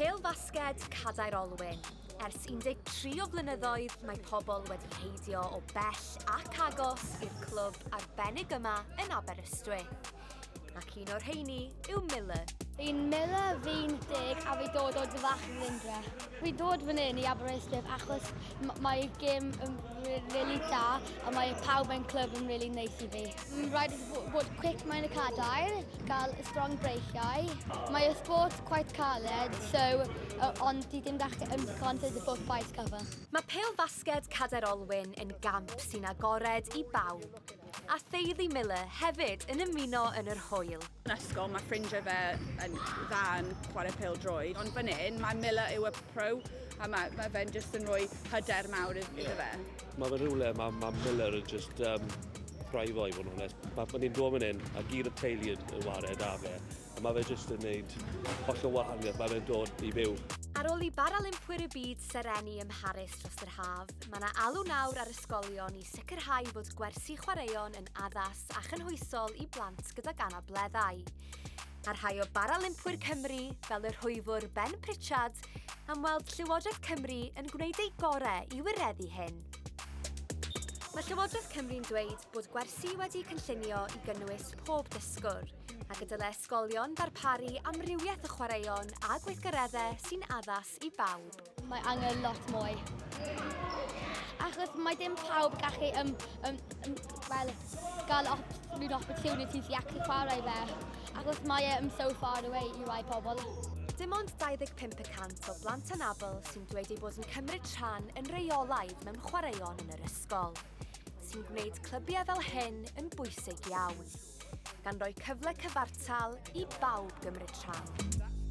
Pêl-fasged Cadair Olwyn. Ers 13 o flynyddoedd mae pobl wedi heidio o bell ac agos i'r clwb arbennig yma yn Aberystwyth. Ac un o'r rheini yw Miller. Fi'n Miller, fi'n deg a fi dod o Ddyfach Felindre. Fi'n dod fan hyn i Aberystwyth achos mae gêm yn really da a mae pawb yn clwb yn really neis i fi. Mae'n rhaid bod quick mewn y cadair, gael strong breichiau. Mae y sport quite caled, so, ond di dim gallu yn consider the foot fight cover. Mae pêl-fasged Cadair Olwyn yn gamp sy'n agored i bawb. A theulu Miller hefyd yn ymuno yn yr hwyl. Yn ysgol mae ffrindiau fe yn dda yn chwarae pêl-droed, ond fan hyn mae Miller yw y pro a mae, mae fe'n just yn rhoi hyder mawr iddo fe. Mae fe'n rhywle mae, mae Miller yn just thrive-o i fod yn onest. Mae ma ni'n dod fan hyn a gyd y teulu yn, yn ware da fe. A mae fe jyst yn neud hollol wahaniaeth, mae fe'n dod i fyw. Ar ôl i Baralympwyr y Byd serennu ym Mharis dros yr haf, mae 'na alw nawr ar ysgolion i sicrhau fod gwersi chwaraeon yn addas a chynhwysol i blant gydag anableddau. A rhai o Baralympwyr Cymru, fel y rhwyfwr Ben Pritchard, am weld Llywodraeth Cymru yn gwneud ei gorau i wireddu hyn. Mae Llywodraeth Cymru'n dweud bod gwersi wedi'u cynllunio i gynnwys pob dysgwr, ac y dylai ysgolion ddarparu amrywiaeth o chwaraeon a gweithgareddau sy'n addas i bawb. Mae angen lot mwy. Achos mae dim pawb gallu um, um, um, well, gael op opportunities i actually chwarae fe. Achos mae e um, so far away i rai pobl. Dim ond 25 y cant o blant anabl sy'n dweud eu bod yn cymryd rhan yn reolaidd mewn chwaraeon yn yr ysgol, sy'n gwneud clybiau fel hyn yn bwysig iawn. gan roi cyfle cyfartal i bawb gymryd rhan.